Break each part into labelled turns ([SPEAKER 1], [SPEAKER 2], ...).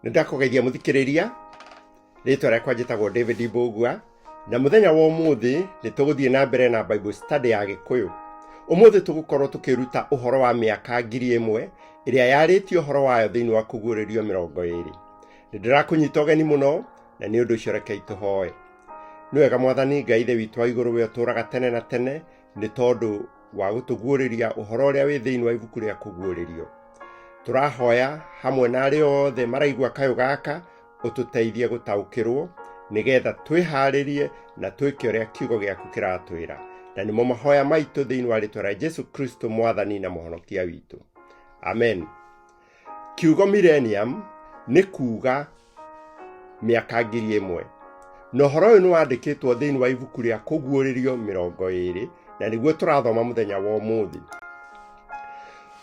[SPEAKER 1] Nĩ ndakũgeithia mũthikĩrĩria, rĩtwa rĩakwa njĩtagwo David Mbũgua, na mũthenya wa ũmũthĩ nĩ tũgũthiĩ na mbere na Bible study ya Gĩkũyũ. Ũmũthĩ tũgũkorwo tũkĩruta ũhoro wa mĩaka 1000 ĩrĩa yarĩtie ũhoro wayo thĩinĩ wa Kũguũrĩrio 20. Nĩ ndĩrakũnyita ũgeni mũno, na nĩ ũndũ ũcio rekei tũhoe. Nĩ wega Mwathani Ngai Ithe witũ wa igũrũ, we ũtũũraga tene na tene, nĩ tondũ wa gũtũguũrĩria ũhoro ũrĩa wĩ thĩinĩ wa ibuku rĩa Kũguũrĩrio. Tũrahoya hamwe na arĩa othe maraigua kayũ gaka, ũtũteithie gũtaũkĩrwo nĩgetha twĩharĩrie na twĩke ũrĩa kiugo gĩaku kĩratwĩra. Na nĩmo mahoya maitũ thĩinĩ wa rĩtwa rĩa Jesu Kristo Mwathani na Mũhonokia witũ. Amen. Kiugo millennium nĩ kuuga mĩaka 1000. Na ũhoro ũyũ nĩ wandĩkĩtwo thĩinĩ wa ibuku rĩa Kũguũrĩrio 20, na nĩguo tũrathoma mũthenya wa ũmũthĩ.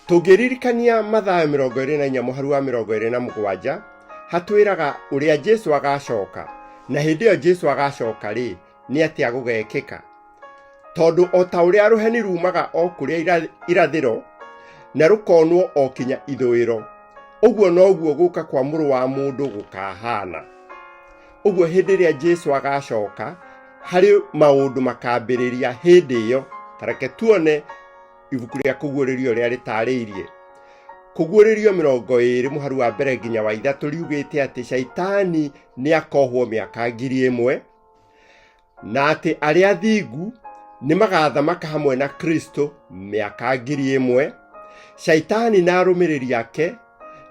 [SPEAKER 1] Tũngĩririkania Mathayo 24 mũhari wa 27, hatwĩraga ũrĩa Jesu agacoka, na hĩndĩ ĩyo Jesu agacoka rĩ, nĩ atĩa gũgekĩka? Tondũ o ta ũrĩa rũheni rumaga o kũrĩa irathĩro na rũkonwo o kinya ithũĩro, ũguo noguo gũka kwa Mũrũ wa Mũndũ gũkahana. Ũguo hĩndĩ ĩrĩa Jesu agacoka, harĩ maũndũ makambĩrĩria hĩndĩ ĩyo. Ta reke tuone ibuku rĩa Kũguũrĩrio ũrĩa rĩtarĩirie. Kũguũrĩrio 20 mũharu wa mbere nginya wa ithatũ riugĩte atĩ Shaitani nĩ akohwo mĩaka 1000, na atĩ arĩa athingu nĩ magaathamaka hamwe na Kristo mĩaka 1000. Shaitani na arũmĩrĩri ake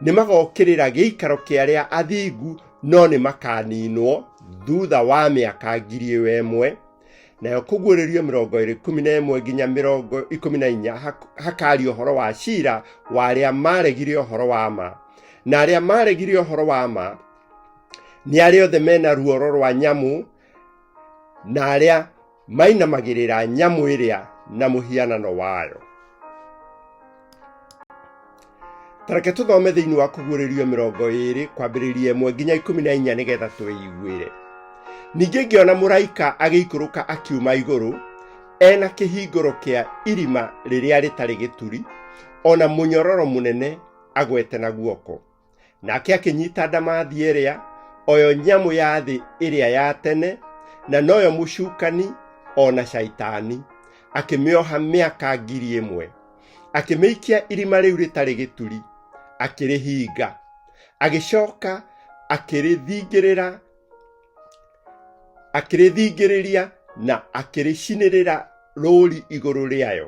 [SPEAKER 1] nĩ magokĩrĩra gĩikaro kĩa arĩa athingu, no nĩ makaniinwo thutha wa mĩaka 1000. Nayo Kũguũrĩrio 20:11 nginya 14 hakaria ũhoro wa cira wa arĩa maregire ũhoro wa ma. Na arĩa maregire ũhoro wa ma nĩ arĩa othe mena ruoro rwa nyamũ na arĩa mainamagĩrĩra nyamũ ĩrĩa na mũhianano wayo. Ta reke tũthome thĩinĩ wa Kũguũrĩrio 20 kwambĩrĩria 1 nginya 14 nĩgetha twĩiguĩre. Ningĩ ngĩona mũraika agĩikũrũka akiuma igũrũ, ena kĩhingũro kĩa irima rĩrĩa rĩtarĩ gĩturi, o na mũnyororo mũnene agwete na guoko. Nake akĩnyita ndamathia ĩrĩa, o yo nyamũ ya thĩ ĩrĩa ya tene, na noyo mũcukani o na Shaitani, akĩmĩoha mĩaka 1000. Akĩmĩikia irima rĩu rĩtarĩ gĩturi, akĩrĩhinga. Agĩcoka akĩrĩthingĩrĩra akĩrĩthingĩrĩria na akĩrĩcinĩrĩra rũũri igũrũ rĩayo,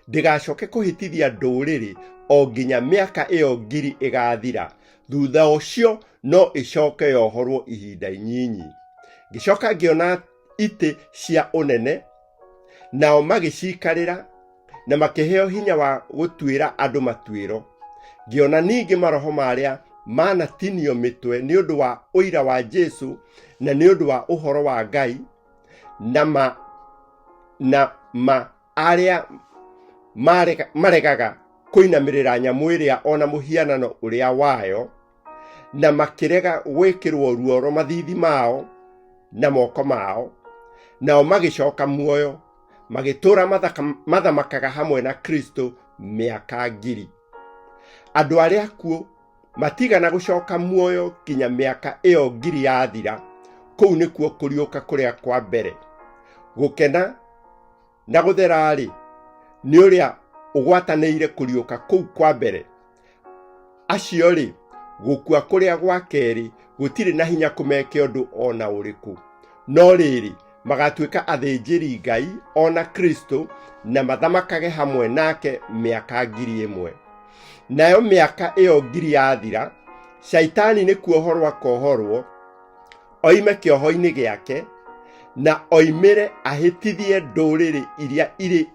[SPEAKER 1] ndĩgacoke kũhĩtithia ndũrĩrĩ o nginya mĩaka ĩyo 1000 ĩgaathira. Thutha ũcio no ĩcoke yohorwo ihinda inyinyi. Ngĩcoka ngĩona itĩ cia ũnene, nao magĩcikarĩra, na makĩheo hinya wa gũtuĩra andũ matuĩro. Ngĩona ningĩ maroho ma arĩa manatinio mĩtwe nĩ ũndũ wa ũira wa Jesu na nĩ ũndũ wa ũhoro wa Ngai, na ma, na ma arĩa maregaga kũinamĩrĩra nyamũ ĩrĩa o na mũhianano ũrĩa wayo, na makĩrega gwĩkĩrwo ruoro mathiithi mao na moko mao, nao magĩcoka muoyo, magĩtũũra mathamakaga hamwe na Kristo mĩaka 1000. Andũ arĩa akuũ matigana gũcoka muoyo nginya mĩaka ĩyo 1000 yathira. Kũu nĩkuo kũriũka kũrĩa kwa mbere. Gũkena na gũthera-rĩ, nĩ ũrĩa ũgwatanĩire kũriũka kũu kwa mbere. Acio-rĩ, gũkua kũrĩa gwa kerĩ gũtirĩ na hinya kũmeke ũndũ o na ũrĩkũ. No rĩrĩ, magatuĩka athĩnjĩri Ngai o na Kristo, na mathamakage hamwe nake mĩaka 1000. Nayo mĩaka ĩyo 1000 yathira, Shaitani nĩ kuohorwo akohorwo, oime kĩoho-inĩ gĩake, na oimĩre ahĩtithie ndũrĩrĩ iria irĩ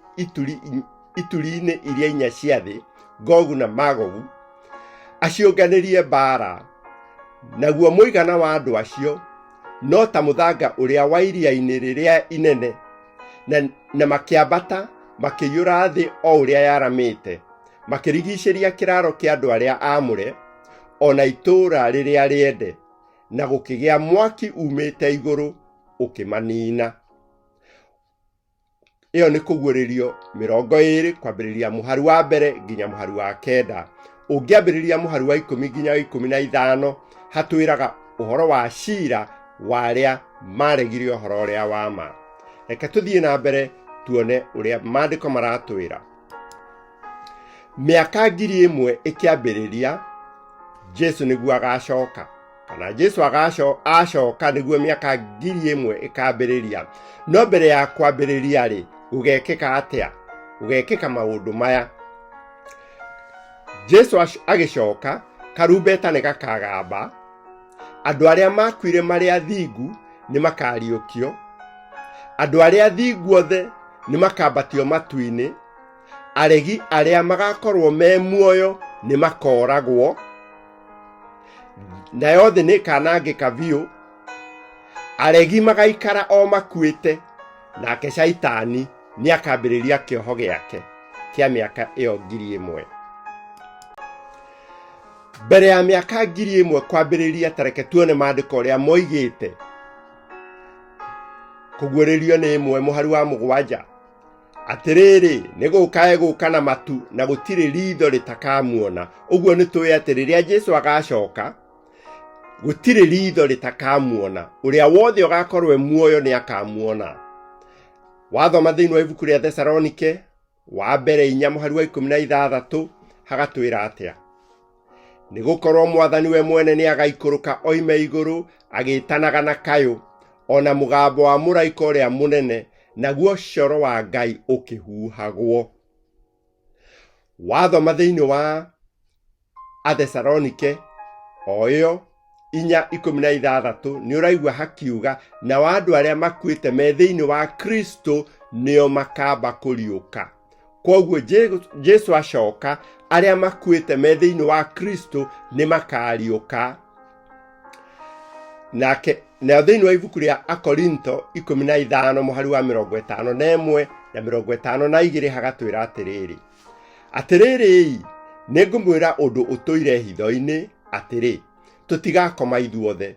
[SPEAKER 1] ituri-inĩ iria inya cia thĩ, Gogu na Magogu, aciũnganĩrie mbaara. Naguo mũigana wa andũ acio no ta mũthanga ũrĩa wa iria-inĩ rĩrĩa inene, na makĩambata makĩiyũra thĩ o ũrĩa yaramĩte, makĩrigicĩria kĩraaro kĩa andũ arĩa aamũre, o na itũũra rĩrĩa rĩende, na gũkĩgĩa mwaki umĩte igũrũ ũkĩmaniina. Ĩyo nĩ Kũguũrĩrio 20 kwambĩrĩria mũhari wa mbere nginya mũhari wa kenda. Ũngĩambĩrĩria mũhari wa 10 nginya 15, hatwĩraga ũhoro wa cira wa arĩa maregire ũhoro ũrĩa wa ma. Reke tũthiĩ na mbere tuone ũrĩa maandĩko maratwĩra. Mĩaka 1000 ĩkĩambĩrĩria, Jesu nĩguo agacoka, kana Jesu acoka nĩguo mĩaka 1000 ĩkambĩrĩria. No mbere ya kwambĩrĩria rĩ, gũgekĩka atĩa? Gũgekĩka maũndũ maya. Jesu agĩcoka, karumbeta nĩ gakagamba, andũ arĩa makuire marĩ athingu nĩ makariũkio, andũ arĩa athingu othe nĩ makambatio matu-inĩ, aregi arĩa magakorwo me muoyo nĩ makooragwo, nayo thĩ nĩ ĩkanangĩka biũ, aregi magaikara o makuĩte, nake Shaitani nĩ akambĩrĩria kĩoho gĩake kĩa mĩaka ĩyo 1000. Mbere ya mĩaka 1000 kwambĩrĩria, ta reke tuone maandĩko ũrĩa moigĩte. Kũguũrĩrio nĩ 1 mũhari wa 7, atĩrĩrĩ, nĩ gũka egũka na matu, na gũtirĩ ritho rĩtakamuona. Ũguo nĩ tũĩ atĩ rĩrĩa Jesu agacoka, gũtirĩ ritho rĩtakamuona. Ũrĩa wothe ũgakorwo e muoyo nĩ akamuona. Wathoma thĩinĩ wa ibuku rĩa Thesalonike wa mbere 4 mũhari wa 16, hagatwĩra atĩa? Nĩ gũkorwo Mwathani we mwene nĩ agaikũrũka oime igũrũ agĩtanaga na kayũ, o na mũgambo wa mũraika ũrĩa mũnene, naguo coro wa Ngai ũkĩhuhagwo. Wathoma thĩinĩ wa Athesalonike o ĩyo 4:16, nĩ ũraigua hakiuga, nao andũ arĩa makuĩte me thĩinĩ wa Kristo nĩo makamba kũriũka. Kwoguo Jesu acoka, arĩa makuĩte me thĩinĩ wa Kristo nĩ makariũka. Nake nayo thĩinĩ wa ibuku rĩa Akorintho 15 mũhari wa 51 na 52 hagatwĩra atĩrĩrĩ, atĩrĩrĩ-i, nĩngũmwĩra ũndũ ũtũire hitho-inĩ, atĩrĩ, tũtigakoma ithuothe,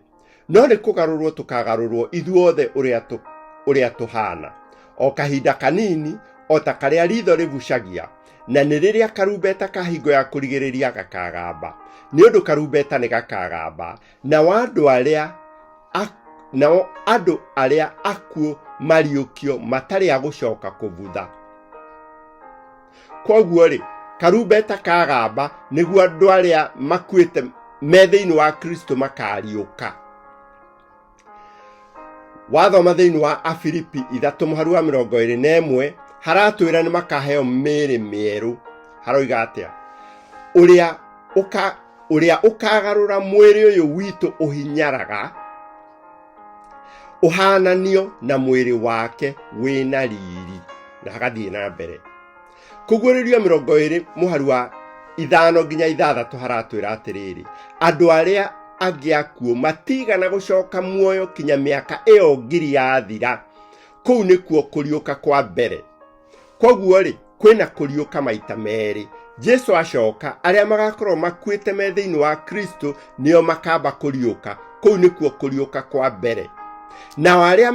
[SPEAKER 1] no nĩ kũgarũrwo tũkagarũrwo ithuothe ũrĩa tũhana, o kahinda kanini, o ta karĩa ritho rĩbucagia, na nĩ rĩrĩa karumbeta ka hingo ya kũrigĩrĩria gakagamba. Nĩ ũndũ karumbeta nĩ gakagamba, nao andũ arĩa akuũ mariũkio matarĩ a gũcoka kũbutha. Kwoguo rĩ, karumbeta kagamba nĩguo andũ arĩa makuĩte me thĩinĩ wa Kristo makariũka. Wathoma thĩinĩ wa Afilipi 3 mũhari wa 21, haratwĩra nĩ makaheo mĩĩrĩ mĩerũ. Haroiga atĩa? Ũrĩa ũkagarũra mwĩrĩ ũyũ witũ ũhinyaraga, ũhananio na mwĩrĩ wake wĩna riri. Na hagathiĩ na mbere. Kũguũrĩrio 20 mũhari wa 5 nginya 6 haratwĩra atĩrĩrĩ, andũ arĩa angĩ akuũ matigana gũcoka muoyo kinya mĩaka ĩyo 1000 yathira. Kũu nĩkuo kũriũka kwa mbere. Kwoguo rĩ, kwĩna kũriũka maita merĩ. Jesu acoka, arĩa magakorwo makuĩte me thĩinĩ wa Kristo nĩo makamba kũriũka. Kũu nĩkuo kũriũka kwa mbere. Nao arĩa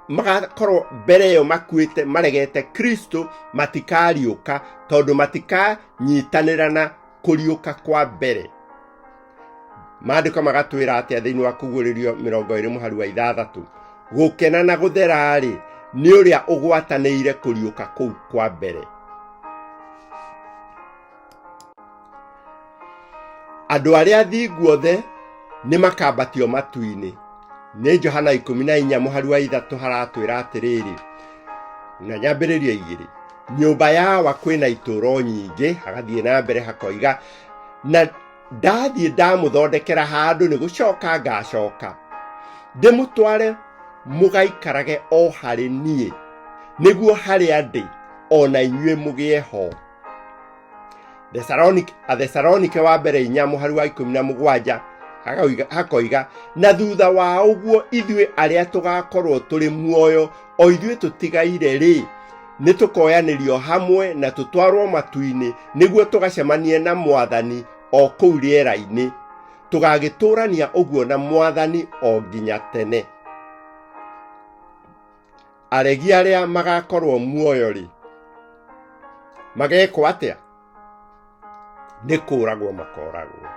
[SPEAKER 1] magakorwo mbere ĩyo makuĩte maregete Kristo matikariũka, tondũ matikanyitanĩra na kũriũka kwa mbere. Maandĩko magatwĩra atĩa thĩinĩ wa Kũguũrĩrio 20 mũhari wa 6? Gũkena na gũthera-rĩ, nĩ ũrĩa ũgwatanĩire kũriũka kũu kwa mbere. Andũ arĩa athingu othe nĩ makambatio matu-inĩ. Nĩ Johana 14 mũhari wa 3 haratwĩra atĩrĩrĩ, na nyambĩrĩrio 2, nyũmba yawa kwĩna itũũro nyingĩ. Hagathiĩ na mbere hakoiga, na ndathiĩ ndamũthondekera handũ nĩ gũcoka ngacoka, ndĩmũtware mũgaikarage o harĩ niĩ, nĩguo harĩa ndĩ o na inyuĩ mũgĩe ho. Athesalonike wa mbere 4 mũhari wa 17 hakoiga, na thutha wa ũguo ithuĩ arĩa tũgakorwo tũrĩ muoyo, o ithuĩ tũtigaire rĩ, nĩ tũkoyanĩrio hamwe na tũtwarwo matu-inĩ, nĩguo tũgacemanie na Mwathani o kũu rĩera-inĩ, tũgagĩtũrania ũguo na Mwathani o nginya tene. Aregi arĩa magakorwo muoyo rĩ, magekwo atĩa? Nĩ kũũragwo makooragwo.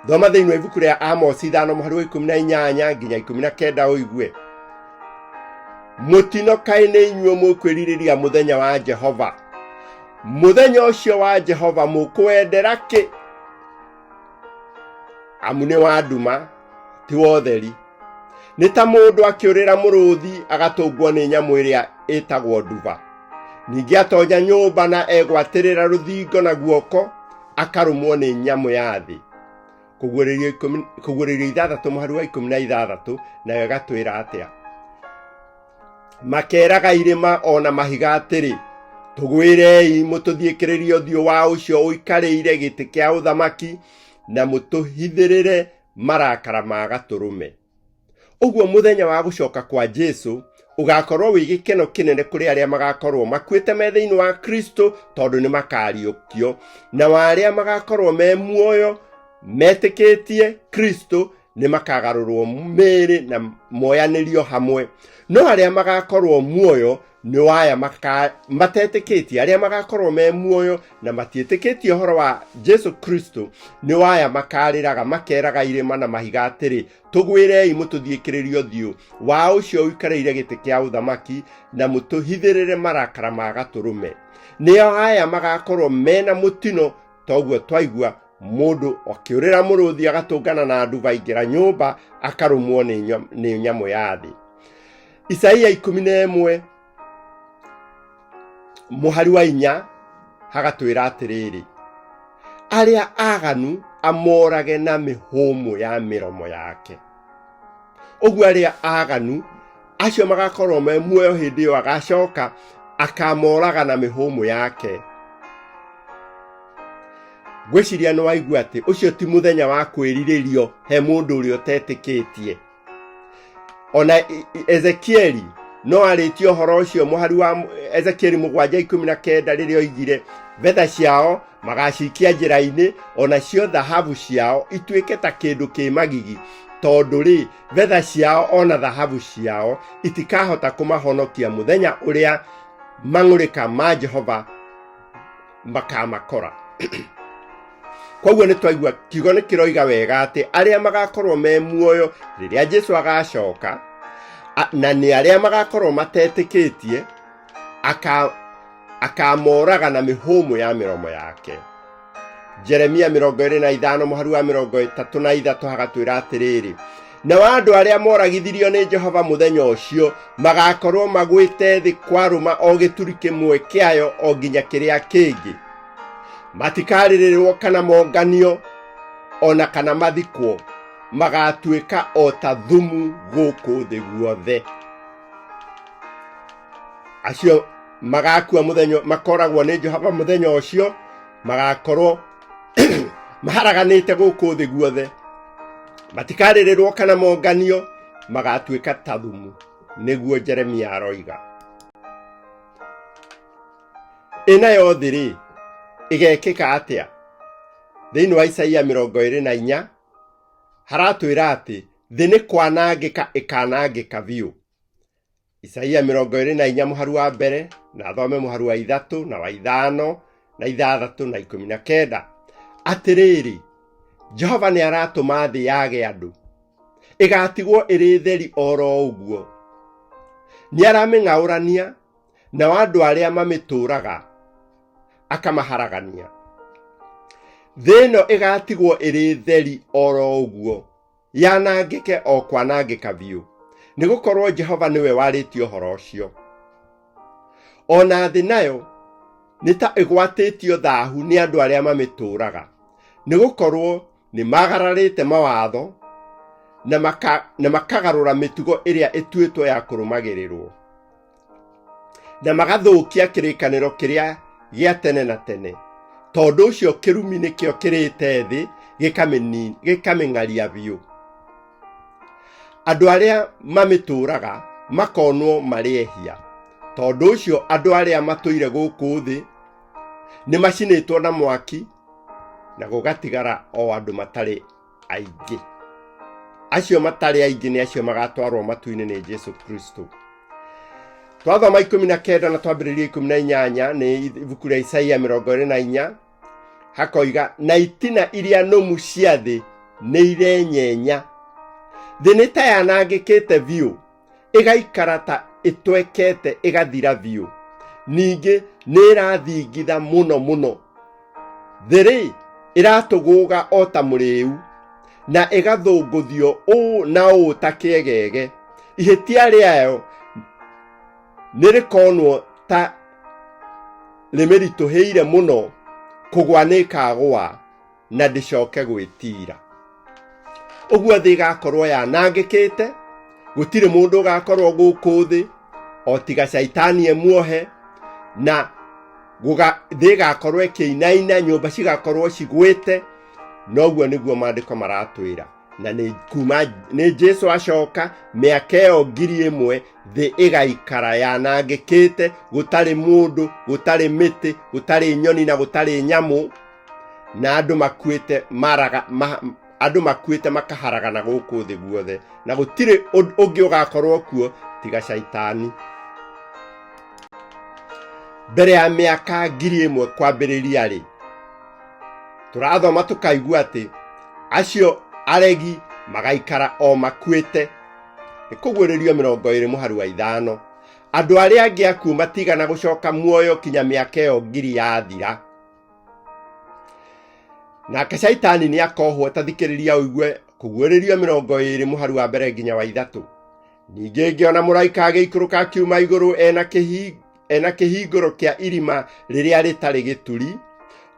[SPEAKER 1] Thoma thĩinĩ wa ibuku rĩa Amosi 5 mũhari wa 18 nginya 19 ũigue. Mũtino kaĩ nĩ inyuĩ mũkwĩrirĩria mũthenya wa Jehova. Mũthenya ũcio wa Jehova mũkũwendera kĩ? Amu nĩ wa nduma, ti wa ũtheri. Nĩ ta mũndũ akĩũrĩra mũrũthi agatũngwo nĩ nyamũ ĩrĩa ĩtagwo nduba. Ningĩ atonya nyũmba na egwatĩrĩra rũthingo na guoko, akarũmwo nĩ nyamũ ya thĩ. Kũguũrĩrio 6 mũhari wa 16 nayo ĩgatwĩra atĩa? Makeeraga irĩma o na mahiga atĩrĩ, tũgwĩrei mũtũthiĩkĩrĩrie ũthiũ wa ũcio ũikarĩire gĩtĩ kĩa ũthamaki na mũtũhithĩrĩre marakara ma Gatũrũme. Ũguo mũthenya wa gũcoka kwa Jesu ũgakorwo wĩ gĩkeno kĩnene kũrĩ arĩa magakorwo makuĩte me thĩinĩ wa Kristo tondũ nĩ makariũkio, na wa arĩa magakorwo me muoyo metĩkĩtie Kristo nĩ makagarũrwo mĩĩrĩ na moyanĩrio hamwe. No arĩa magakorwo muoyo nĩ waya matetĩkĩtie, arĩa magakorwo me muoyo na matiĩtĩkĩtie ũhoro wa Jesu Kristo, nĩ waya makarĩraga makeraga irĩma na mahiga atĩrĩ, tũgwĩrei mũtũthiĩkĩrĩrie ũthiũ wa ũcio ũikarĩire gĩtĩ kĩa ũthamaki na mũtũhithĩrĩre marakara ma Gatũrũme. Nĩo aya magakorwo mena mũtino toguo twaigua mũndũ akĩũrĩra mũrũthi agatũngana na nduba aingĩra nyũmba akarũmwo nĩ nyamũ ya thĩ. Isaia 11 mũhari wa 4 hagatwĩra atĩrĩrĩ, arĩa aganu amorage na mĩhũmũ ya mĩromo yake. Ũguo arĩa aganu acio magakorwo me muoyo hĩndĩ ĩyo agacoka akamoraga na mĩhũmũ yake. Ngwĩciria nĩ waigua atĩ ũcio ti mũthenya wa kwĩrirĩrio he mũndũ ũrĩa ũtetĩkĩtie. Ona Ezekieli no arĩtie ũhoro ũcio mũhari wa Ezekieli 7:19 rĩrĩa oigire betha ciao magacikia njĩra-inĩ, onacio thahabu ciao ituĩke ta kĩndũ kĩ magigi, tondũ rĩ betha ciao ona thahabu ciao itikahota kũmahonokia mũthenya ũrĩa mang'ũrĩka ma Jehova makamakora. Koguo nĩ twaigua kiugo nĩ kĩroiga wega atĩ arĩa magakorwo me muoyo rĩrĩa Jesu agacoka, na nĩ arĩa magakorwo matetĩkĩtie, akamoraga na mĩhũmũ ya mĩromo yake. Jeremia 25 mũhari wa 33 hagatwĩra atĩrĩrĩ, nao andũ arĩa moragithirio nĩ Jehova mũthenya ũcio magakorwo magwĩte thĩ kwarũma o gĩturi kĩmwe kĩayo o nginya kĩrĩa kĩngĩ, matikarĩrĩrwo kana monganio o na kana mathikwo, magatuĩka o ta thumu gũkũ thĩ guothe. Acio magakua mũthenya, makoragwo nĩ Jehova mũthenya ũcio, magakorwo maharaganĩte gũkũ thĩ guothe, matikarĩrĩrwo kana monganio, magatuĩka ta thumu, nĩguo Jeremia aroiga. Ĩ nayo thĩ rĩ, ĩgekĩka atĩa? Thĩinĩ wa Isaia 24 haratwĩra atĩ thĩ nĩ kwanangĩka ĩkanangĩka biũ. Isaia 24 mũhari wa 1 na thome mũhari wa 3 na wa 5 na 6 na 19. Atĩrĩrĩ, Jehova nĩ aratũma thĩ yage andũ, ĩgatigwo ĩrĩ theri oro ũguo. Nĩ aramĩng'aũrania, nao andũ arĩa mamĩtũũraga akamaharagania. Thĩ ĩno ĩgatigwo ĩrĩ theri oro ũguo, yanangĩke o kwanangĩka biũ, nĩ gũkorwo Jehova nĩwe warĩtie ũhoro ũcio. O na thĩ nayo nĩ ta ĩgwatĩtio thahu nĩ andũ arĩa mamĩtũũraga, nĩ gũkorwo nĩ magararĩte mawatho na makagarũra mĩtugo ĩrĩa ĩtuĩtwo ya kũrũmagĩrĩrwo, na magathũkia kĩrĩkanĩro kĩrĩa gĩa tene na tene. Tondũ ũcio kĩrumi nĩkĩo kĩrĩte thĩ gĩkamĩng'aria biũ. Andũ arĩa mamĩtũũraga makonwo marĩ ehia. Tondũ ũcio andũ arĩa matũire gũkũ thĩ nĩ macinĩtwo na mwaki, na gũgatigara o andũ matarĩ aingĩ. Acio matarĩ aingĩ nĩ acio magatwarwo matu-inĩ nĩ Jesu Kristo. Twathoma 19 na twambĩrĩria 18 nĩ ibuku rĩa Isaia 24, Hakoiga, na itina iria nũmu cia thĩ nĩ irenyenya. Thĩ nĩ ta yanangĩkĩte biũ, ĩgaikara ta ĩtwekete ĩgathira biũ. Ningĩ nĩ ĩrathingitha mũno mũno. Thĩ-rĩ, ĩratũgũga o ta mũrĩĩu, na ĩgathũngũthio ũũ na ũũ ta kĩegege. Ihĩtia rĩayo nĩ rĩkonwo ta rĩmĩritũhĩire mũno, kũgwa nĩ ĩkagũa na ndĩcoke gwĩtiira. Ũguo thĩ ĩgakorwo yanangĩkĩte, gũtirĩ mũndũ ũgakorwo gũkũ thĩ o tiga caitani emuohe, na thĩ ĩgakorwo ĩkĩinaina, nyũmba cigakorwo cigwĩte. Noguo nĩguo maandĩko maratwĩra. Na nĩ kuma nĩ Jesu acoka mĩaka ĩyo 1000 thĩ ĩgaikara yanangĩkĩte, gũtarĩ mũndũ, gũtarĩ mĩtĩ, gũtarĩ nyoni na gũtarĩ nyamũ, na andũ makuĩte maraga ma, andũ makuĩte makaharagana gũkũ thĩ guothe, na gũtirĩ ũngĩ ũgakorwo kuo tiga caitani. Mbere ya mĩaka 1000 kwambĩrĩria rĩ, tũrathoma tũkaigua atĩ acio aregi magaikara o makuĩte. Nĩ kũguũrĩrio 20 mũhari wa 5. Andũ arĩa angĩ akuũ matigana gũcoka muoyo kinya mĩaka ĩyo 1000 yathira. Nake caitani nĩ akohwo. Ta thikĩrĩria ũigue kũguũrĩrio 20 mũhari wa 1 nginya wa 3. Ningĩ ngĩona mũraika agĩikũrũka akiuma igũrũ ena kĩhingũro kĩa irima rĩrĩa rĩtarĩ gĩturi,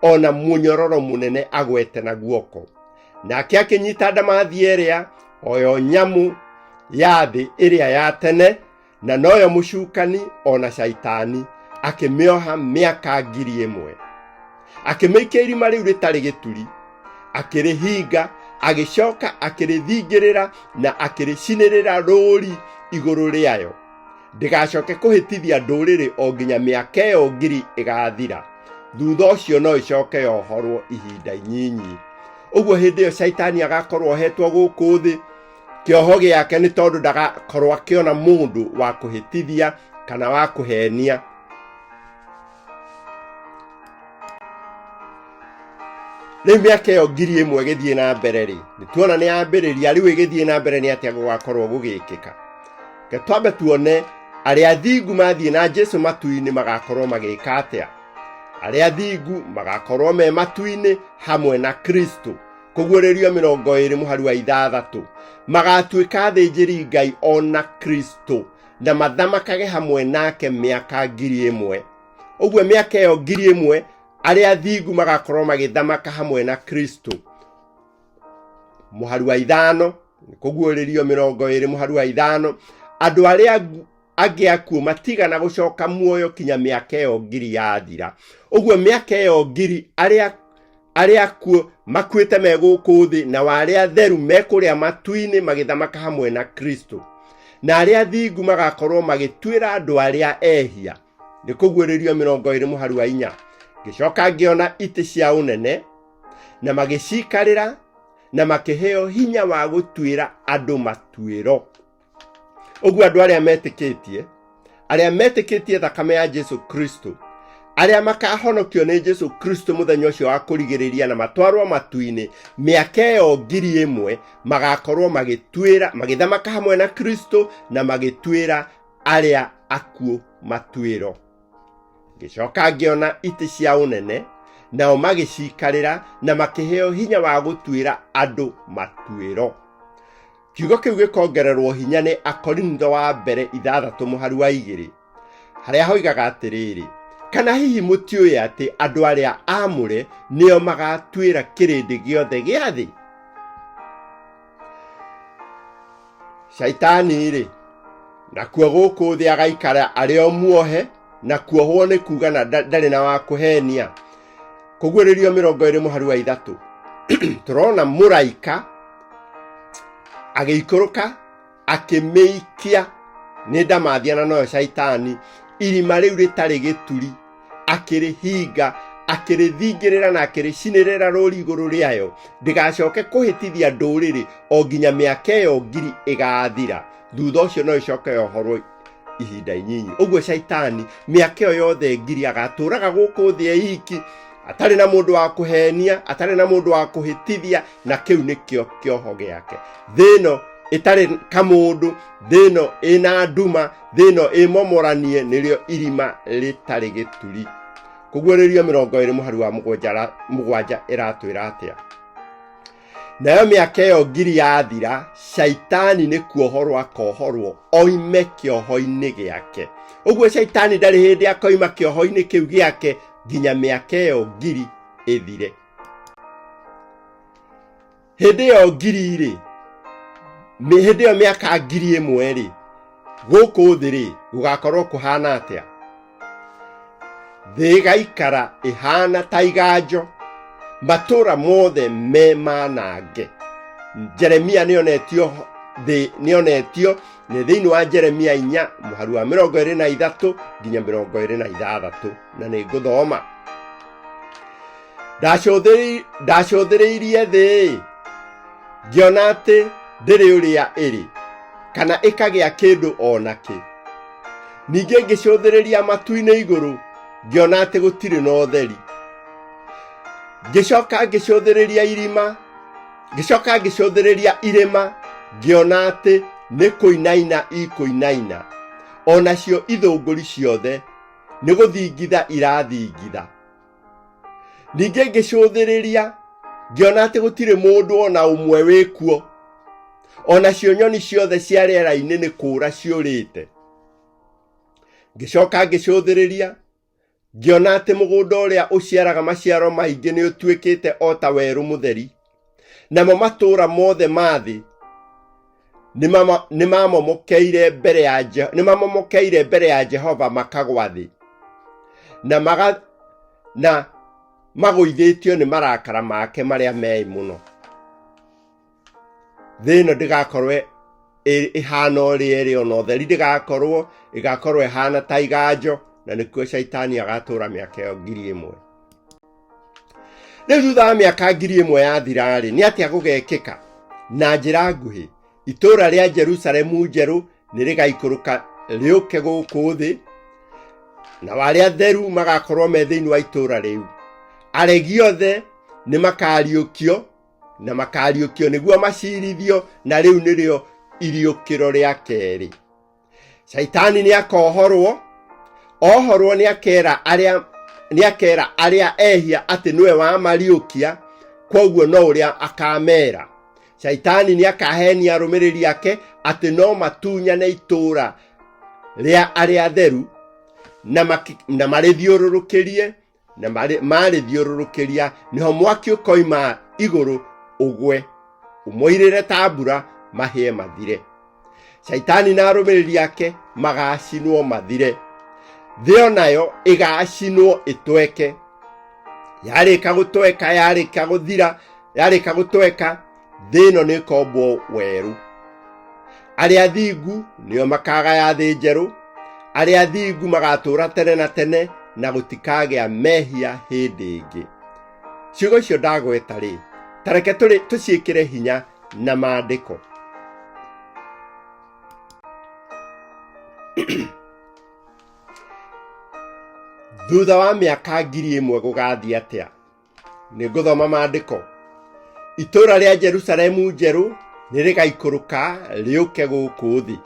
[SPEAKER 1] o na mũnyororo mũnene agwete na guoko. Nake akĩnyita ndamathia ĩrĩa, o yo nyamũ ya thĩ ĩrĩa ya tene, na noyo mũcukani o na caitani, akĩmĩoha mĩaka 1000. Akĩmĩikia irima rĩu rĩtarĩ gĩturi, akĩrĩhinga, agĩcoka akĩrĩthingĩrĩra na akĩrĩcinĩrĩra rũũri igũrũ rĩayo, ndĩgacoke kũhĩtithia ndũrĩrĩ o nginya mĩaka ĩyo 1000 ĩgathira. Thutha ũcio no ĩcoke yohorwo ihinda inyinyi. Ũguo hĩndĩ ĩyo caitani agakorwo ohetwo gũkũ thĩ. Kĩoho gĩake nĩ tondũ ndagakorwo akĩona mũndũ wa kũhĩtithia kana wa kũhenia. Rĩu mĩaka ĩyo 1000 ĩgĩthiĩ na mbere rĩ, nĩ tuona nĩ yambĩrĩria. Rĩu ĩgĩthiĩ na mbere nĩ atĩa gũgakorwo gũgĩkĩka? Reke twambe tuone arĩa athingu mathiĩ na Jesu matu-inĩ magakorwo magĩka atĩa. Arĩa athingu magakorwo me matu-inĩ hamwe na Kristo. Kũguũrĩrio 20 mũhari wa 6, magatuĩka athĩnjĩri Ngai o na Kristo na mathamakage hamwe nake mĩaka 1000. Ũguo mĩaka ĩyo 1000 arĩa athingu magakorwo magĩthamaka hamwe na Kristo. Mũhari wa 5, kũguũrĩrio 20 mũhari wa 5, andũ arĩa angĩ akuũ matigana gũcoka muoyo kinya mĩaka ĩyo 1000 yathira. Ũguo mĩaka ĩyo 1000 arĩa akuũ makuĩte me gũkũ thĩ, na wa arĩa atheru me kũrĩa matu-inĩ magĩthamaka hamwe na Kristo, na arĩa athingu magakorwo magĩtuĩra andũ arĩa ehia. Nĩ kũguũrĩrio 20 mũhari wa 4. Ngĩcoka ngĩona itĩ cia ũnene na magĩcikarĩra, na makĩheo hinya wa gũtuĩra andũ matuĩro. Ũguo andũ arĩa metĩkĩtie, arĩa metĩkĩtie thakame ya Jesu Kristo, arĩa makahonokio nĩ Jesu Kristo mũthenya ũcio wa kũrigĩrĩria na matwarwo matu-inĩ, mĩaka ĩyo 1000 magakorwo magĩtuĩra, magĩthamaka hamwe na Kristo na magĩtuĩra arĩa akuũ matuĩro. Ngĩcoka ngĩona itĩ cia ũnene, nao magĩcikarĩra na makĩheo hinya wa gũtuĩra andũ matuĩro. Kiugo kĩu gĩkongererwo hinya nĩ Akorintho wa mbere 6 mũhari wa 2, harĩa hoigaga atĩrĩrĩ, kana hihi mũtiũĩ atĩ andũ arĩa aamũre nĩo magatuĩra kĩrĩndĩ gĩothe gĩa thĩ? Shaitani-rĩ, nakuo gũkũ thĩ agaikara arĩ o muohe, na kuohwo nĩ kuga na ndarĩ na wa kũhenia. Kũguũrĩrio 20 mũhari wa 3, tũrona mũraika agĩikũrũka akĩmĩikia nĩ ndamathia na noyo caitani irima rĩu rĩtarĩ gĩturi, akĩrĩhinga, akĩrĩthingĩrĩra na akĩrĩcinĩrĩra rũri igũrũ rĩayo, ndĩgacoke kũhĩtithia ndũrĩrĩ o nginya mĩaka ĩyo 1000 ĩgathira. Thutha ũcio no ĩcoke yohorwo ihinda inyinyi. Ũguo caitani mĩaka ĩyo yothe 1000 agatũraga gũkũ thĩ eiki, Atarĩ na mũndũ wa kũhenia, atarĩ na mũndũ wa kũhĩtithia, na kĩu nĩkĩo kĩoho gĩake. Thĩ ĩno ĩtarĩ kamũndũ, thĩ ĩno ĩna nduma, thĩ ĩno ĩmomoranie, nĩrĩo irima rĩtarĩ gĩturi. Kũguũrĩrio 20 mũhari wa 7 ĩratwĩra atĩa? Nayo mĩaka ĩyo 1000 yathira, Shaitani nĩ kuohorwo akohorwo oime kĩoho-inĩ gĩake. Ũguo Shaitani ndarĩ hĩndĩ akoima kĩoho-inĩ kĩu gĩake nginya mĩaka ĩyo 1000 ĩthire. Hĩndĩ ĩyo 1000 rĩ, hĩndĩ ĩyo mĩaka 1000 rĩ, gũkũ thĩ rĩ, gũgakorwo kũhana atĩa? Thĩ ĩgaikara ĩhana ta iganjo, matũũra mothe me manange. Jeremia nĩonetio thĩ, nĩonetio nĩ thĩinĩ wa Jeremia 4 mũhari wa 23 nginya 26, na nĩ ngũthoma. Ndacũthĩrĩirie thĩ, ngĩona atĩ ndĩrĩ ũrĩa ĩrĩ, kana ĩkagĩa kĩndũ o nakĩ. Ningĩ ngĩcũthĩrĩria matu-inĩ igũrũ, ngĩona atĩ gũtirĩ na ũtheri. Ngĩcoka ngĩcũthĩrĩria irima, ngĩcoka ngĩcũthĩrĩria irĩma, ngĩona atĩ nĩ kũinaina ikũinaina, o nacio ithũngũri ciothe nĩ gũthingitha irathingitha. Ningĩ ngĩcũthĩrĩria, ngĩona atĩ gũtirĩ mũndũ o na ũmwe wĩkuo, o nacio nyoni ciothe cia rĩera-inĩ nĩ kũũra ciũrĩte. Ngĩcoka ngĩcũthĩrĩria, ngĩona atĩ mũgũnda ũrĩa ũciaraga maciaro maingĩ nĩ ũtuĩkĩte o ta werũ mũtheri, namo matũũra mothe ma thĩ nĩmamomokeire mbere ya Jehova makagwa thĩ, na magũithĩtio nĩ marakara make marĩa meĩ mũno. Thĩ ĩno ndĩgakorwo ĩhana ũrĩa ĩrĩ, ona ũtheri ndĩgakorwo, ĩgakorwo ĩhana ta iganjo, na nĩkuo Shaitani agatũra mĩaka ĩyo 1000. Rĩu thutha wa mĩaka 1000 yathira-rĩ, nĩ atĩa gũgekĩka? Na njĩra nguhĩ, itũũra rĩa Jerusalemu njerũ nĩ rĩgaikũrũka rĩũke gũkũ thĩ, nao arĩa atheru magakorwo me thĩinĩ wa itũũra rĩu. Aregi othe nĩ makariũkio, na makariũkio nĩguo macirithio, na rĩu nĩrĩo iriũkĩro rĩa kerĩ. Shaitani nĩ akohorwo, ohorwo nĩ akera arĩa nĩ akera arĩa ehia atĩ nĩwe wamariũkia, kwoguo no ũrĩa akamera. Shaitani nĩ akahenia arũmĩrĩri ake atĩ no matunyane itũũra rĩa arĩa atheru na marĩthiũrũrũkĩrie, na marĩthiũrũrũkĩria nĩho mwaki ũkoima igũrũ ũgwe ũmoirĩre ta mbura mahĩe mathire. Shaitani na arũmĩrĩri ake magacinwo mathire. Thĩ o nayo ĩgacinwo ĩtweke. Yarĩka gũtweka, yarĩka gũthira, yarĩka gũtweka, thĩ ĩno nĩ ĩkombwo werũ. Arĩa athingu nĩo makagaya thĩ njerũ, arĩa athingu magatũũra tene na tene, na gũtikagĩa mehia hĩndĩ ĩngĩ. Ciugo icio ndagweta rĩ, ta reke tũciĩkĩre hinya na maandĩko. Thutha wa mĩaka 1000 gũgathiĩ atĩa? Nĩ ngũthoma maandĩko. Itũũra rĩa Jerusalemu njerũ nĩ rĩgaikũrũka rĩũke gũkũ thĩ.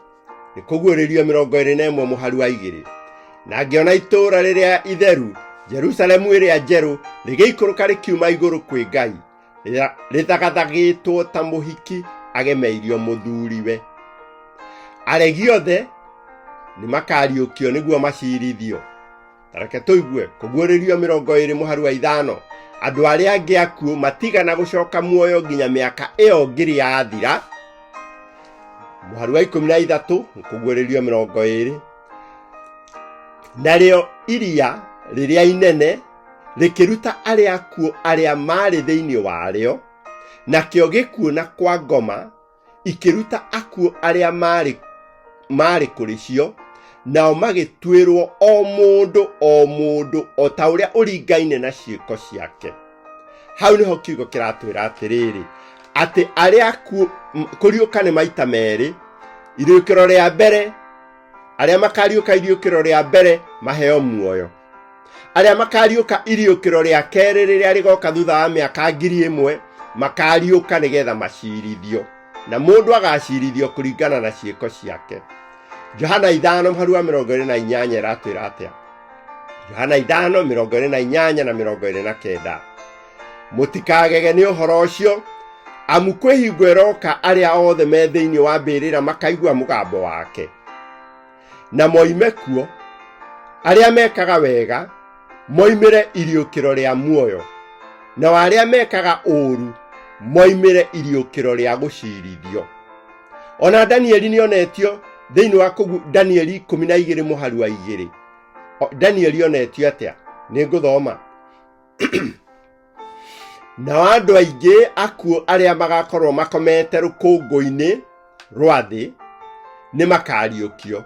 [SPEAKER 1] Nĩ kũguũrĩrio 21 mũhari wa 2. Na ngĩona itũũra rĩrĩa itheru, Jerusalemu ĩrĩa njerũ, rĩgĩikũrũka rĩkiuma igũrũ kwĩ Ngai, rĩthagathagĩtwo ta mũhiki agemeirio mũthuriwe. Aregi othe nĩ makariũkio nĩguo macirithio. Ta reke tũigue kũguũrĩrio 20 mũhari wa 5. Andũ arĩa angĩ akuũ matigana gũcoka muoyo nginya mĩaka ĩyo 1000 yathira. Mũhari wa 13 kũguũrĩrio 20. Narĩo iria rĩrĩa inene rĩkĩruta arĩa akuũ arĩa maarĩ thĩinĩ warĩo, nakĩo gĩkuũ na kwa ngoma ikĩruta akuũ arĩa maarĩ kũrĩ cio, nao magĩtuĩrwo o mũndũ o mũndũ o ta ũrĩa ũringaine na ciĩko ciake. Hau nĩho kiugo kĩratwĩra atĩrĩrĩ, atĩ arĩa akuũ kũriũka nĩ maita merĩ, iriũkĩro rĩa mbere, arĩa makariũka iriũkĩro rĩa mbere maheo muoyo. Arĩa makariũka iriũkĩro rĩa kerĩ rĩrĩa rĩgoka thutha wa mĩaka 1000 makariũka nĩgetha macirithio, na mũndũ agacirithio kũringana na ciĩko ciake. Johana 5 mũhari wa 28 ĩratwĩra atĩa? Johana 5 28 na 29: Mũtikagege nĩ ũhoro ũcio, amu kwĩ hingo ĩroka arĩa othe me thĩinĩ wa mbĩrĩra makaigua mũgambo wake na moime kuo, arĩa mekaga wega moimĩre iriũkĩro rĩa muoyo, nao arĩa mekaga ũũru moimĩre iriũkĩro rĩa gũcirithio. Ona Danieli nĩonetio thĩinĩ wa kũgu Danieli 12 mũhari wa 2. Danieli onetio atĩa? Nĩ ngũthoma. Nao andũ aingĩ akuũ arĩa magakorwo makomete rũkũngũ-inĩ rwa thĩ nĩ makariũkio,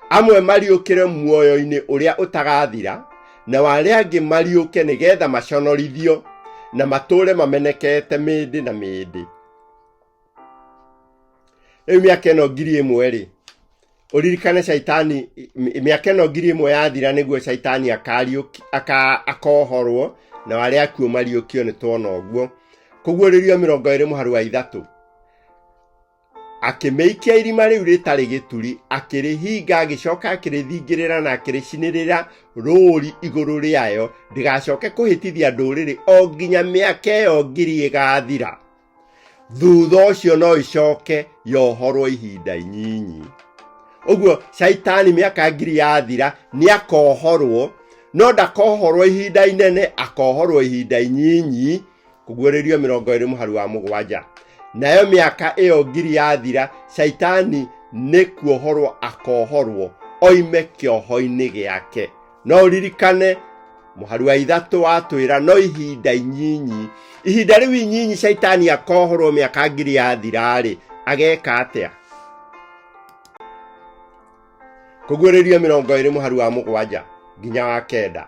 [SPEAKER 1] amwe mariũkĩre muoyo-inĩ ũrĩa ũtagathira, nao arĩa angĩ mariũke nĩgetha maconorithio na matũũre mamenekete mĩndĩ na mĩndĩ. Rĩu mĩaka ĩno 1000 rĩ, ũririkane caitani, mĩaka ĩno 1000 yathira nĩguo caitani akohorwo na arĩa akuũ mariũkio, nĩ tuona ũguo. Kũguũrĩrio 20 mũhari wa 3: Akĩmĩikia irima rĩu rĩtarĩ gĩturi, akĩrĩhinga, agĩcoka akĩrĩthingĩrĩra na akĩrĩcinĩrĩra rũũri igũrũ rĩayo, ndĩgacoke kũhĩtithia ndũrĩrĩ o nginya mĩaka ĩyo 1000 ĩgathira. Thutha ũcio no ĩcoke yohorwo ihinda inyinyi. Ũguo caitani mĩaka 1000 yathira nĩ akohorwo, no ndakohorwo ihinda inene, akohorwo ihinda inyinyi. Kũguũrĩrio 20 mũhari wa 7: Nayo mĩaka ĩyo 1000 yathira, caitani nĩ kuohorwo akohorwo oime kĩoho-inĩ gĩake. No ũririkane mũhari wa 3 watwĩra no ihinda inyinyi. Ihinda rĩu inyinyi caitani akohorwo mĩaka 1000 yathira-rĩ, ageka atĩa? Kũguũrĩrio 20 mũhari wa 7 nginya wa 9: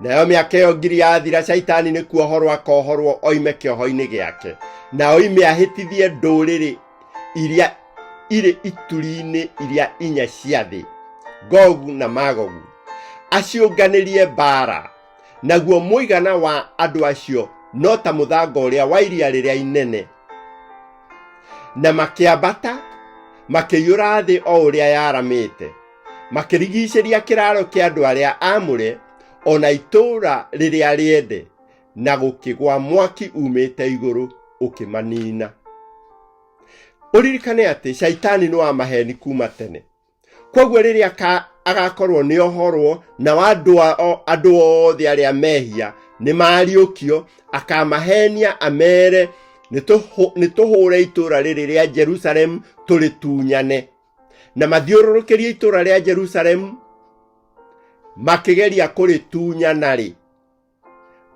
[SPEAKER 1] Nayo mĩaka ĩyo 1000 yathira, caitani nĩ kuohorwo akohorwo oime kĩoho-inĩ gĩake, na oime ahĩtithie ndũrĩrĩ iria irĩ ituri-inĩ iria inya cia thĩ, Gogu na Magogu, aciũnganĩrie mbaara. Naguo mũigana wa andũ acio no ta mũthanga ũrĩa wa iria rĩrĩa inene. Na makĩambata makĩiyũra thĩ o ũrĩa yaramĩte, makĩrigicĩria kĩraaro kĩa andũ arĩa aamũre o na itũũra rĩrĩa rĩende, na gũkĩgwa mwaki umĩte igũrũ ũkĩmanina. Ũririkane atĩ caitani nĩ wa maheni kuma tene. Koguo rĩrĩa agakorwo nĩ ohorwo na andũ othe arĩa mehia nĩ mariũkio, akamahenia amere nĩ tũhũre itũũra rĩrĩ rĩa Jerusalemu tũrĩtunyane, na mathiũrũrũkĩrie itũũra rĩa Jerusalemu makĩgeria kũrĩtunyana-rĩ,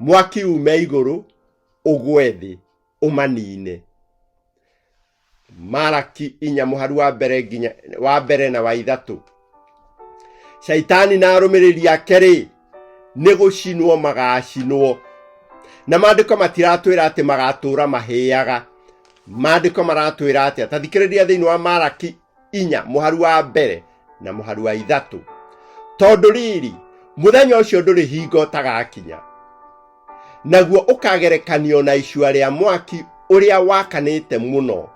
[SPEAKER 1] mwaki ume igũrũ ũgwe thĩ ũmanine. Maraki 4 mũhari wa mbere nginya wa mbere na wa 3: Caitani na arũmĩrĩri ake rĩ, nĩ gũcinwo magacinwo, na maandĩko matiratwĩra atĩ magatũra mahĩaga. Maandĩko maratwĩra atĩa? Ta thikĩrĩria thĩinĩ wa Maraki 4 mũhari wa mbere na mũhari wa 3: Tondũ rĩrĩ, mũthenya ũcio ndũrĩ hingo ũtagakinya, naguo ũkagerekanio na icua rĩa mwaki ũrĩa wakanĩte mũno,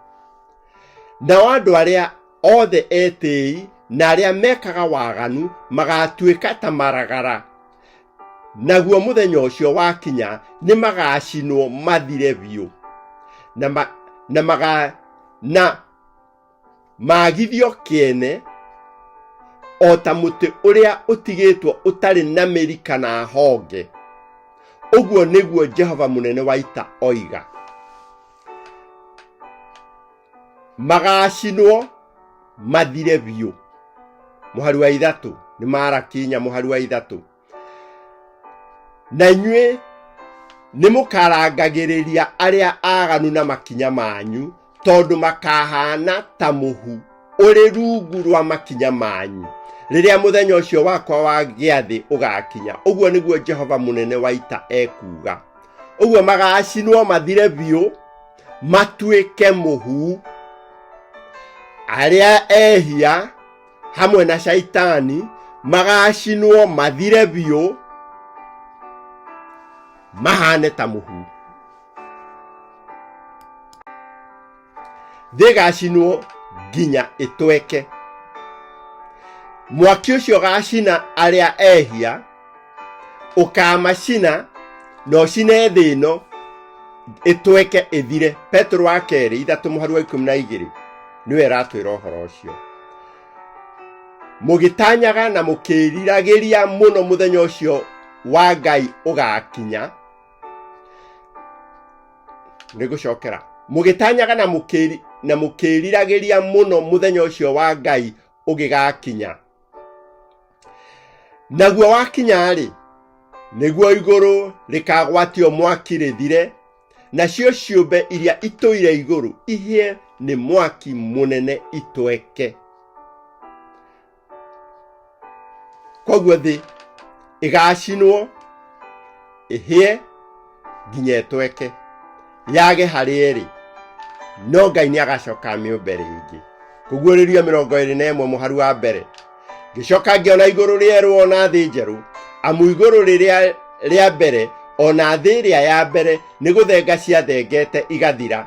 [SPEAKER 1] nao andũ arĩa othe etĩi na arĩa mekaga waganu magatuĩka ta maragara. Naguo mũthenya ũcio wakinya nĩ magacinwo mathire biũ, na magithio kĩene o ta mũtĩ ũrĩa ũtigĩtwo ũtarĩ na mĩri kana honge. Ũguo nĩguo Jehova mũnene wa ita oiga. Magacinwo mathire biũ. Mũhari wa 3 nĩ Maraki 4 mũhari wa 3: Na inyuĩ nĩ mũkarangagĩrĩria arĩa aganu na makinya manyu, tondũ makahana ta mũhu ũrĩ rungu rwa makinya manyu rĩrĩa mũthenya ũcio wakwa wa gĩathĩ ũgakinya. Ũguo nĩguo Jehova mũnene wa ita ekuuga. Ũguo magacinwo mathire biũ, matuĩke mũhu, arĩa ehia hamwe na caitani magacinwo mathire biũ. mahane ta mũhu. Thĩ ĩgacinwo nginya ĩtweke. Mwaki ũcio ũgacina arĩa ehia, ũkamacina na ũcine thĩ ĩno ĩtweke ĩthire. Petero wa kerĩ 3 mũhari wa 12 nĩwe ĩratwĩra ũhoro ũcio. Mũgĩtanyaga na mũkĩĩriragĩria mũno mũthenya ũcio wa Ngai ũgakinya. Nĩ ngũcokera. Mũgĩtanyaga na mũkĩri na mũkĩĩriragĩria mũno mũthenya ũcio wa Ngai ũgĩgakinya. Naguo wakinya-rĩ, nĩguo igũrũ rĩkagwatio mwaki rĩthire, nacio ciũmbe iria itũire igũrũ ihĩe nĩ mwaki mũnene itweke. Koguo thĩ ĩgacinwo ĩhĩe nginya ĩtweke, yage harĩa ĩrĩ, no Ngai nĩ agacoka amĩũmbe rĩngĩ. Kũguũrĩrio 21 mũhari wa mbere. Ngĩcoka ngĩona igũrũ rĩerũ o na thĩ njerũ, amu igũrũ rĩrĩa rĩa mbere o na thĩ ĩrĩa ya mbere nĩ gũthenga ciathengete igathira,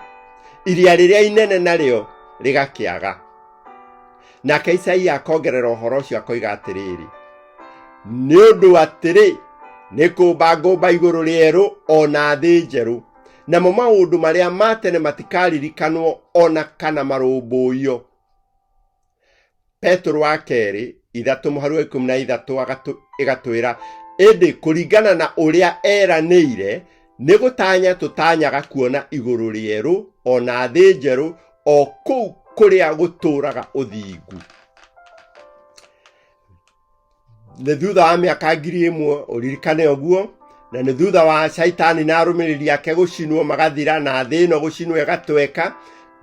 [SPEAKER 1] iria rĩrĩa inene narĩo rĩgakĩaga. Nake Isaia akongerera ũhoro ũcio akoiga atĩrĩrĩ, nĩ ũndũ atĩrĩ, nĩ kũũmba ngũmba igũrũ rĩerũ o na thĩ njerũ, namo maũndũ marĩa ma tene matikaririkanwo o na kana marũmbũiyo. Petero wa kerĩ 3 mũhari wa 13 ĩgatwĩra, ĩndĩ kũringana na ũrĩa eranĩire, nĩ gũtanya tũtanyaga kuona igũrũ rĩerũ o na thĩ njerũ, o kũu kũrĩa gũtũũraga ũthingu. Nĩ thutha wa mĩaka 1000 ũririkane ũguo, na nĩ thutha wa Shaitani na arũmĩrĩri ake gũcinwo magathira na thĩ ĩno gũcinwo ĩgatweka,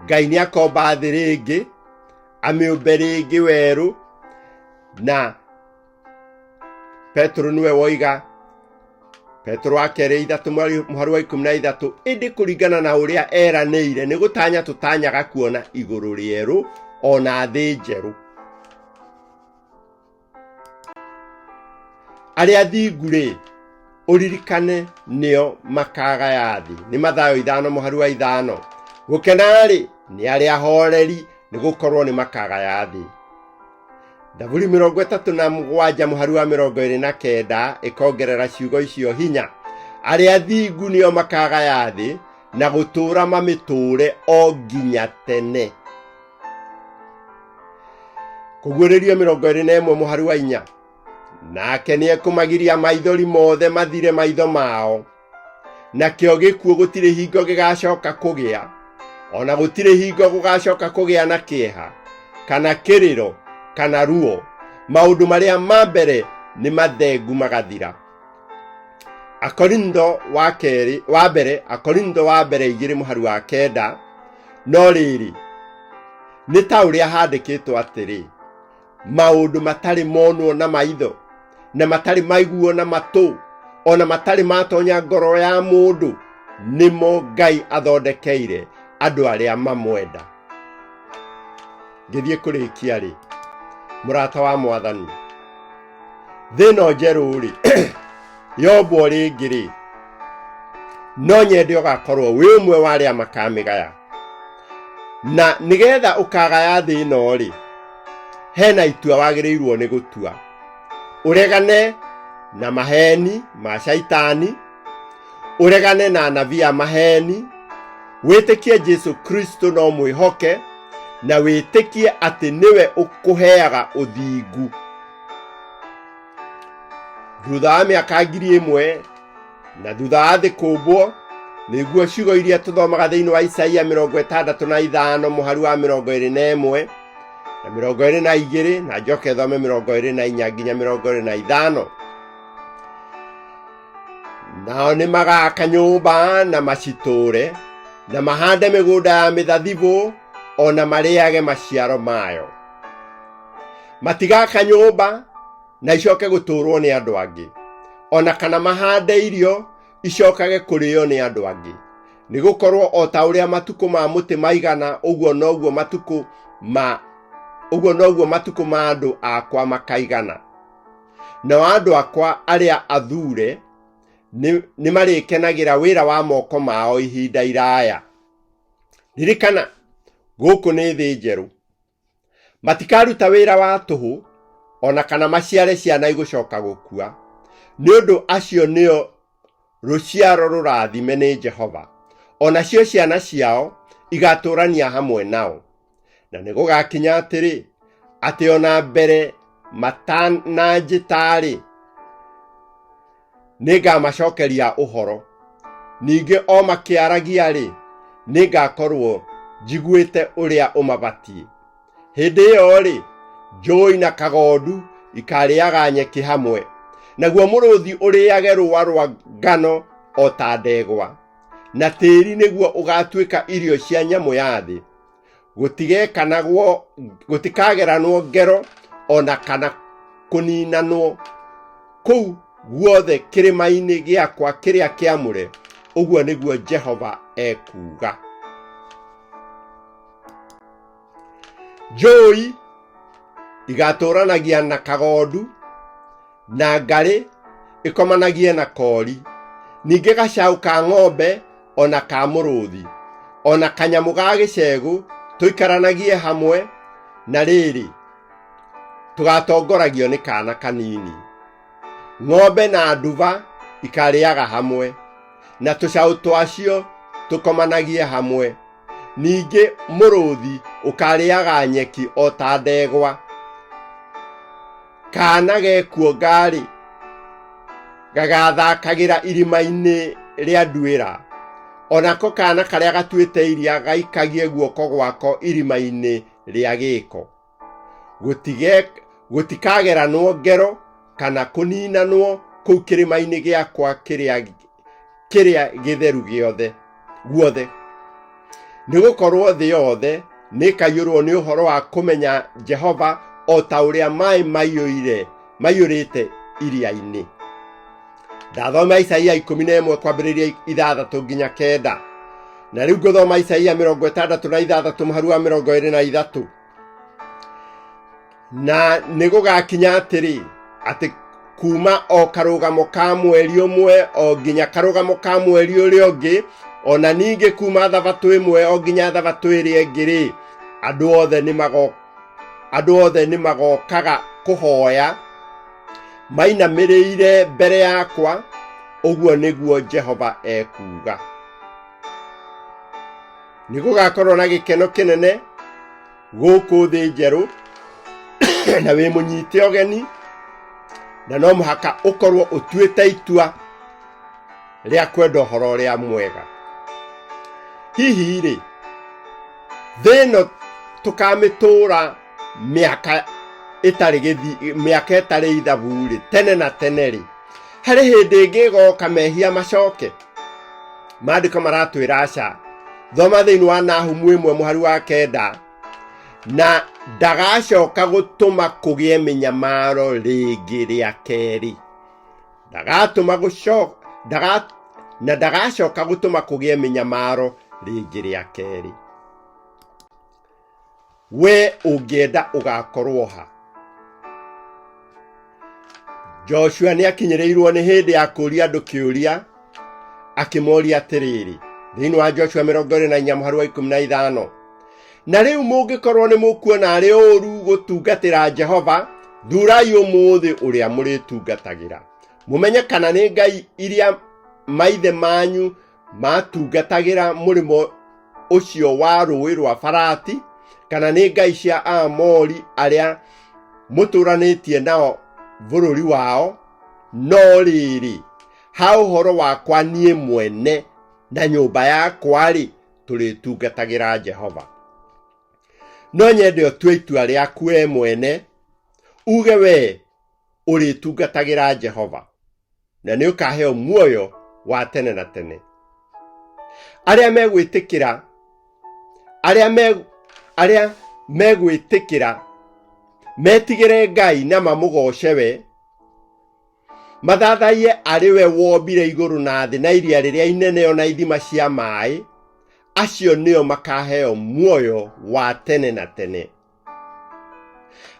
[SPEAKER 1] Ngai nĩ akomba thĩ rĩngĩ, amĩũmbe rĩngĩ werũ, na Petero nĩwe woiga, Petero wa kerĩ 3 mũhari wa 13, ĩndĩ kũringana na ũrĩa eranĩire nĩ gũtanya tũtanyaga kuona igũrũ rĩerũ o na thĩ njerũ. Arĩa athingu rĩ, ũririkane nĩo makagaya thĩ. Nĩ Mathayo 5 mũhari wa 5. Gũkena-rĩ, nĩ arĩa ahoreri, nĩ gũkorwo nĩ makagaya thĩ. Thaburi 37 mũhari wa 29 ĩkongerera ciugo icio hinya. Arĩa athingu nĩo makagaya thĩ, na gũtũũra mamĩtũũre o nginya tene. Kũguũrĩrio 21 mũhari wa 4. Nake nĩekũmagiria maithori mothe mathire maitho mao, nakĩo gĩkuũ gũtirĩ hingo gĩgacoka kũgĩa, o na gũtirĩ hingo gũgacoka kũgĩa na kĩeha, kana kĩrĩro, kana ruo. Maũndũ marĩa ma mbere nĩ mathengu magathira. Akorintho wa kerĩ wa mbere, Akorintho wa mbere 2 mũhari wa 9. No rĩrĩ, nĩ ta ũrĩa handĩkĩtwo atĩrĩ, maũndũ matarĩ monwo na maitho, na matarĩ maiguo na matũ, o na matarĩ matonya ngoro ya mũndũ, nĩmo Ngai athondekeire andũ arĩa mamwenda. Ngĩthiĩ kũrĩkia rĩ, mũrata wa Mwathani, thĩ ĩno njerũ rĩ, yombwo rĩngĩ rĩ, no nyende ũgakorwo wĩ ũmwe wa arĩa makamĩgaya. Na nĩgetha ũkagaya thĩ ĩno rĩ, hena itua wagĩrĩirwo nĩ gũtua. Ũregane na maheni ma Shaitani, ũregane na anabii a maheni, wĩtĩkie Jesu Kristo no mwĩhoke, na wĩtĩkie atĩ nĩwe ũkũheaga ũthingu. Thutha wa mĩaka 1000 na thutha wa thĩ kũmbwo, nĩguo ciugo iria tũthomaga thĩinĩ wa Isaia 65 mũhari wa 21 na 22 na njoke thome 24 nginya 25. Nao nĩ magaaka nyũmba na macitũũre, na mahande mĩgũnda ya mĩthabibũ, o na marĩage maciaro mayo. Matigaka nyũmba na icoke gũtũũrwo nĩ andũ angĩ, o na kana mahande irio icokage kũrĩo nĩ andũ angĩ. Nĩ gũkorwo o ta ũrĩa matukũ ma mũtĩ maigana, ũguo noguo matukũ ma ũguo noguo matukũ ma andũ akwa makaigana. Nao andũ akwa arĩa athuure Nĩ marĩkenagĩra wĩra wa moko mao ihinda iraya. Ririkana, gũkũ nĩ thĩ njerũ. Matikaruta wĩra wa tũhũ, o na kana maciare ciana igũcoka gũkua, nĩ ũndũ acio nĩo rũciaro rũrathime nĩ Jehova, o nacio ciana ciao igatũũrania hamwe nao. Na nĩ gũgakinya atĩrĩ, atĩ o na mbere matananjĩta-rĩ, nĩngamacokeria ũhoro. Ningĩ o makĩaragia-rĩ, nĩngakorwo njiguĩte ũrĩa ũmabatiĩ. Hĩndĩ ĩyo-rĩ, njũi na kagondu ikarĩaga nyeki hamwe, naguo mũrũthi ũrĩage rũũa rwa ngano o ta ndegwa, na tĩĩri nĩguo ũgaatuĩka irio cia nyamũ ya thĩ. Gũtigekanagwo, gũtikageranwo ngero o na kana kũninanwo kũu guothe kĩrĩma-inĩ gĩakwa kĩrĩa kĩamũre, ũguo nĩguo Jehova ekuuga. Njũi igatũũranagia na kagondu, na ngarĩ ĩkomanagie na koori, ningĩ gacaũ ka ng'ombe o na ka mũrũthi, o na kanyamũ ga gĩcegũ tũikaranagie hamwe, na rĩrĩ, tũgatongoragio nĩ kaana kanini. Ng'ombe na nduba ikarĩaga hamwe, na tũcaũ twacio tũkomanagie hamwe. Ningĩ mũrũthi ũkarĩaga nyeki o ta ndegwa. Kaana gekuonga-rĩ, gagathakagĩra irima-inĩ rĩa nduĩra, o nako kaana karĩa gatuĩte iria gaikagie guoko gwako irima-inĩ rĩa gĩko. Gũtikageranwo ngero kana kũninanwo kũu kĩrĩma-inĩ gĩakwa kĩrĩa kĩrĩa gĩtheru gĩothe guothe. Nĩ gũkorwo thĩ yothe nĩĩkaiyũrwo nĩ ũhoro wa kũmenya Jehova o ta ũrĩa maĩ maiyũire maiyũrĩte iria-inĩ. Ndathoma Isaia 11 kwambĩrĩria 6 nginya 9. Na rĩu ngũthoma Isaia 66 mũharu wa 23. Na nĩ gũgakinya atĩrĩ, atĩ kuma o karũgamo ka mweri ũmwe o nginya karũgamo ka mweri ũrĩa ũngĩ, o na ningĩ kuma thabatũ ĩmwe o nginya thabatũ ĩrĩa ĩngĩ-rĩ, andũ othe nĩ magokaga kũhoya mainamĩrĩire mbere yakwa, ũguo nĩguo Jehova ekuuga. Nĩ gũgakorwo na gĩkeno kĩnene gũkũ thĩ njerũ na wĩ mũnyite ũgeni, na no mũhaka ũkorwo ũtuĩte itua rĩa kwenda ũhoro ũrĩa mwega. Hihi rĩ, thĩ ĩno tũkamĩtũra mĩaka ĩtarĩ gĩthi, mĩaka ĩtarĩ ithabu rĩ, tene na tene rĩ, harĩ hĩndĩ ĩngĩ ĩgoka mehia macoke? Maandĩko maratwĩra aca. Thoma thĩinĩ wa Nahumu 1 mũhari wa 9, na ndagacoka gũtũma kũgĩe mĩnyamaro rĩngĩ rĩa kerĩ. Ndagatũma gũcoka, ndaga, na ndagacoka gũtũma kũgĩe mĩnyamaro rĩngĩ rĩa kerĩ. We ũngĩenda ũgakorwo ha? Joshua nĩ akinyĩrĩirwo nĩ hĩndĩ ya kũũria andũ kĩũria, akĩmoria atĩrĩrĩ, thĩinĩ wa Joshua 24 mũhari wa 15, na rĩu mũngĩkorwo nĩ mũkuona arĩ ũũru gũtungatĩra Jehova, thurai ũmũthĩ ũrĩa mũrĩtungatagĩra, mũmenye kana nĩ ngai iria maithe manyu matungatagĩra mũrĩmo ũcio wa rũũĩ rwa Farati, kana nĩ ngai cia Aamori arĩa mũtũũranĩtie nao bũrũri wao. No rĩrĩ, ha ũhoro wakwa niĩ mwene na nyũmba yakwa-rĩ, tũrĩtungatagĩra Jehova. No nyende ũtue itua rĩaku we mwene, uge wee ũrĩtungatagĩra Jehova, na nĩ ũkaheo muoyo wa tene na tene. Arĩa megwĩtĩkĩra, arĩa me, arĩa megwĩtĩkĩra metigĩre Ngai na mamũgooce we, mathathaiye arĩ we wombire igũrũ na thĩ na iria rĩrĩa inene o na ithima cia maĩ, acio nĩo makaheo muoyo wa tene na tene.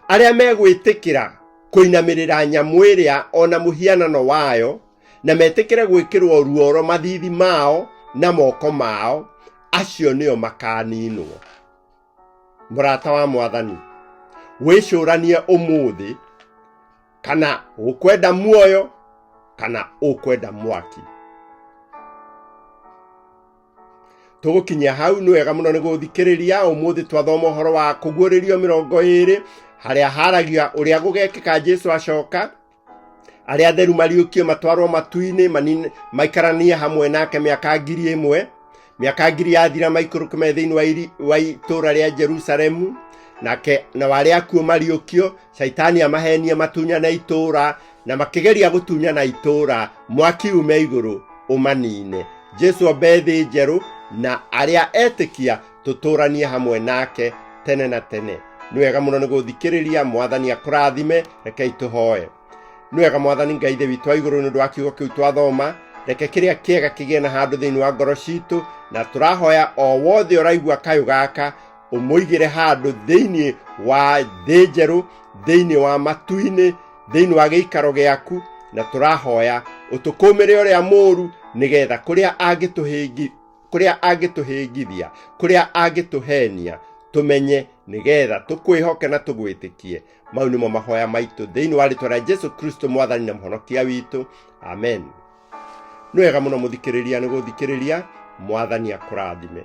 [SPEAKER 1] Arĩa megwĩtĩkĩra kũinamĩrĩra nyamũ ĩrĩa o na mũhianano wayo, Na metĩkĩre gwĩkĩrwo ruoro mathithi mao na moko mao, acio nĩo makaninwo. Mũrata wa Mwathani, wĩcũranie ũmũthĩ kana ũkwenda muoyo kana ũkwenda mwaki. Tũgũkinyia hau. Nĩ wega mũno nĩ gũthikĩrĩria. Ũmũthĩ twathoma ũhoro wa Kũguũrĩrio 20, harĩa haragia ũrĩa gũgekĩka Jesu acoka, arĩa atheru mariũkio matwarwo matu-inĩ, maikaranie hamwe nake mĩaka 1000. Mĩaka 1000 yathira, maikũrũke me thĩinĩ wa itũũra rĩa Jerusalemu nake, na arĩa akuũ mariũkio. Caitani amahenie matunyane itũũra, na makĩgeria gũtunyana itũũra, mwaki ume igũrũ ũmanine. Jesu ombe thĩ njerũ, na arĩa etĩkia tũtũranie hamwe nake tene na tene. Nĩ wega mũno nĩ gũthikĩrĩria. Mwathani akũrathime. Rekei tũhoe. Nĩ wega, Mwathani Ngai Ithe witũ wa igũrũ, nĩ ũndũ wa kiugo kĩu twathoma. Reke kĩrĩa kĩega kĩgĩe na handũ thĩinĩ wa ngoro citũ, na tũrahoya o wothe ũraigua kayũ gaka ũmũigĩre handũ thĩinĩ wa thĩ njerũ, thĩinĩ wa matu-inĩ, thĩinĩ wa gĩikaro gĩaku. Na tũrahoya ũtũkũmĩre ũrĩa mũũru, nĩgetha kũrĩa angĩtũhĩngi, kũrĩa angĩtũhĩngithia, kũrĩa angĩtũhenia, tũmenye, nĩgetha tũkwĩhoke na tũgwĩtĩkie. Mau nĩmo mahoya maitũ thĩinĩ wa rĩtwa rĩa Jesu Kristo, Mwathani na Mũhonokia witũ, amen. Nĩ wega mũno mũthikĩrĩria nĩ gũthikĩrĩria. Mwathani akũrathime.